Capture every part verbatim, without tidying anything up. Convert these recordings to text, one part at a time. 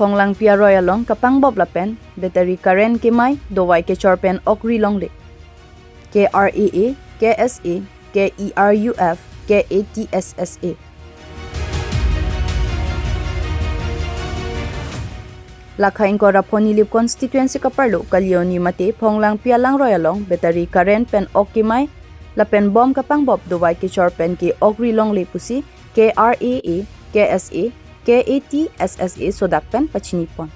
Phonglangpi aroi along kapangbop lapen battery current kemai, dovai kechor pen okri longle. K R A A, K S A, K E R U F, K A T S S A. Lakha ingkoi ra pho Nilip constituency kaparlo Kalioni mate Phonglangpi alangroi along battery current pen ok kemai lapen bom kapangbop, dovai kechor pen ke okri longle pusi K R A A, K S A, K A T S S A sodak pen pachini pon.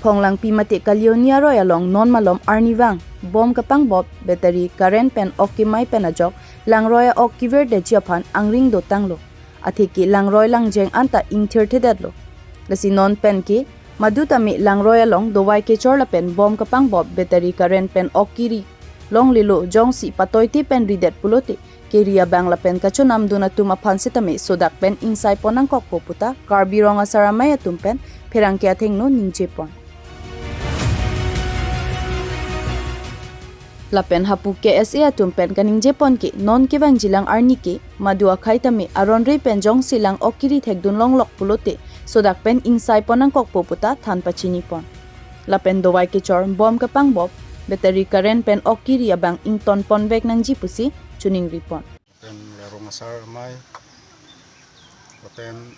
Phonglangpi mate Kalioni aroi along non malom arnivang bom kapangbop, battery current pen ok kemai pen ajok langroi a-ok kevirdetji aphan angring dotanglo. Atheke langroi langjeng anta ingthirthedetlo. Lasi non pen ke madu tame langroi along dovai kechor lapen bom kapangbop, battery current pen ok keri longlelo, jongsi patoite pen ridet pulote keri abang lapen kachonamdun atum aphan sitame sodak pen ingsai pon nangkokpo puta Karbi Rong Asar Amei atum pen pherangke athengno ningje pon. Lapen hapu K S A atum pen kaningje pon ke non kevangjilang arni ke madu akhei tame aron re pen jongsi lang ok keri thekdun longlok pulote sodak pen ingsai pon nangkokpo puta than pachini pon. Lapen dovai kechor, bom kapangbop, battery current pen ok keri abang ington ponvek nangji pusi choningri pon. Lapen la Rong Asar Amei, lapen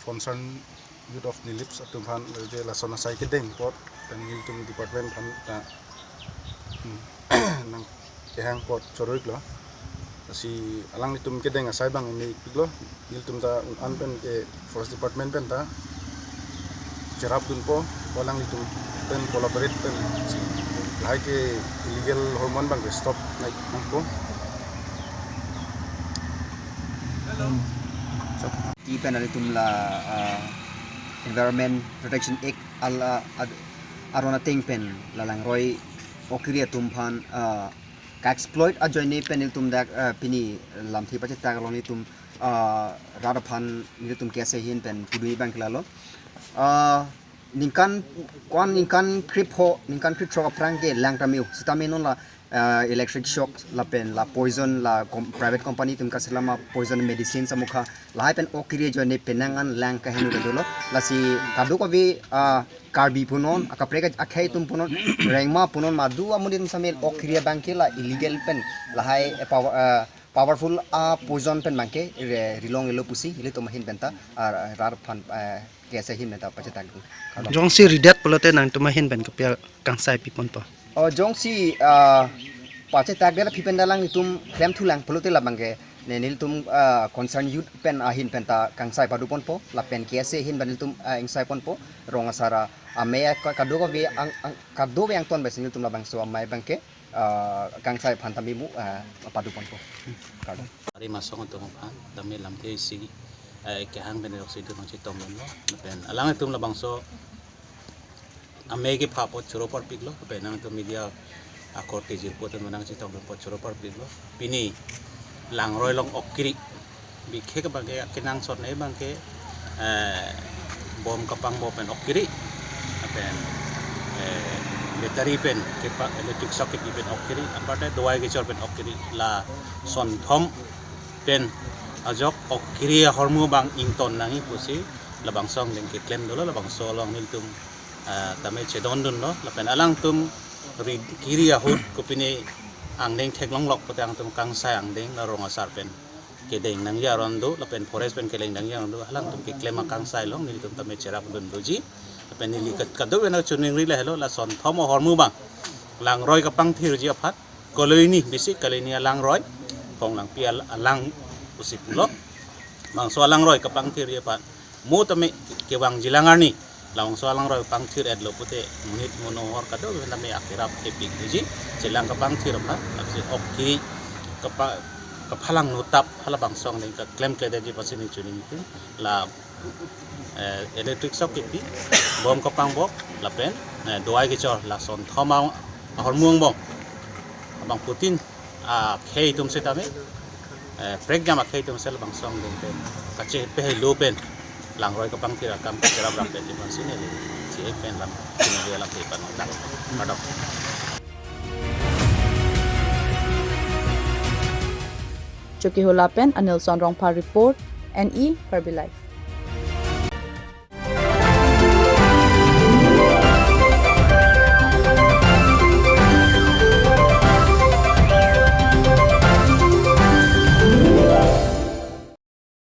concern youth of Nilip atum aphan, je lason asai kedeng apot, lapen nelitum department aphan ta, hmm, nangkehang apot choro-iklo. Lasi alanglitum kedeng asai abang me-ikpiklo. Nelitum ta un-an pen ke Forest Department pen ta cherapdunpo, alanglitum pen collaborate pen si lahai ke illegal hormone abang ke stop nai nangpo. Ti pen alitum la, ah, Environment Protection Act ala ad-, aron ateng pen la langroi ok keri atum aphan, ah, ka-exploit ajoine pen nelitum dak, ah, pini lamthe pachetak along nelitum, ah, rat aphan nelitum K S A ahin pen pudun abang ke lalo. Ah, ningkan, ko-an ningkan krepho, ningkan krethroksi aphrang ke lang tame-o. Sitame non la, ah, electric shock lapen la poison, la com-, private company atum kaselam a-poison medicine samukha lahai pen ok keri ajoine penang an lang kaheno dolo. Lasi kadokave, ah, Karbi punon, akaprek akhei atum punon, rengma punon, madu amonit atum sitame ok keri abang ke la illegal pen lahai, eh, power, eh, powerful a-poison pen abang ke re-, ri longlelo pusi ilitum ahin pen ta, ah, rat aphan, eh, K S A ahin pen ta pachetak dun. Kardom. Jongsi ridet pulote nangtum ahin pen kopi akangsai piponpo? Oh, jongsi, ah, pachetakdet aphi pen ta alanglitum klemthulang pulote labang ke, ne nelitum, ah, concern youth pen ahin pen ta kangsai paduponpo, lapen K S A ahin pen nelitum, ah, ingsai ponpo, Rong Asar Amei ka-, kadokave ang, ang, kadokave angton pensi nelitum labangso amei abang ke, ah, kangsai aphan tame mu, ah, paduponpo. Kardom. Ari masong atum aphan tame lamthe isi, eh, kehang pen roksi atum chetongdunlo. Lapen alanglitum labangso amei kepha apot choro parpiklo, lapen nangtum media akorte jirpo atum nangchetongdun apot choro parpiklo. Pini langroi along ok keri, bikhe ke abang ke kenangsot ne abang ke, eh, bom kapangbop pen ok keri, lapen, eh, battery pen kepa-, electric shock kepi pen ok keri, aparte dovai kechor pen ok keri, lason thom pen ajok ok keri ahormu abang ington nangji pusi labangso angdeng keklem dolo, labangso along nelitum, ah, tame chedondunlo, lapen alangtum ri-, keri ahut kopine angdeng theklonglok pute alangtum kangsai angdeng la Rong Asar pen kedeng nangji aron do, lapen forest pen kedeng nangji aron do, alangtum keklem akangsai along nelitum tame cherapdun doji, lapen neli kat-, kadokave nangchiningri lahelo, lason thom ahormu abang langroi kapangthirji aphan, Kalioni, besi Kalioni alangroi, Phonglangpi al-, alang pusi pulo. Labangso alangroi kapangthirji aphan mo tame kevangjilang arni, labangso alangroi pangthir-etlo pute monit monohor kadokave tame akerap thepik doji, chelang kapangthir aphan, apsi ok keri kapa-, kaphalang nutap halabangso angdeng keklemkledetji pusi neli chiningri, la eh, electric shock kepi, bom kapangbop, lapen, eh, dovai kechor, lason thom ahormu angbong abangphutin akhei atum sitame, eh, prekjam akhei atum si labangso angdeng pen kachepehelo pen langroi kapangthir akam kacherap rap pen tipan sini le, si ek pen lam, sini dia lam tipan otak. Padok. Chokihola pen Anilson Rongphar report, and E Karbi Live.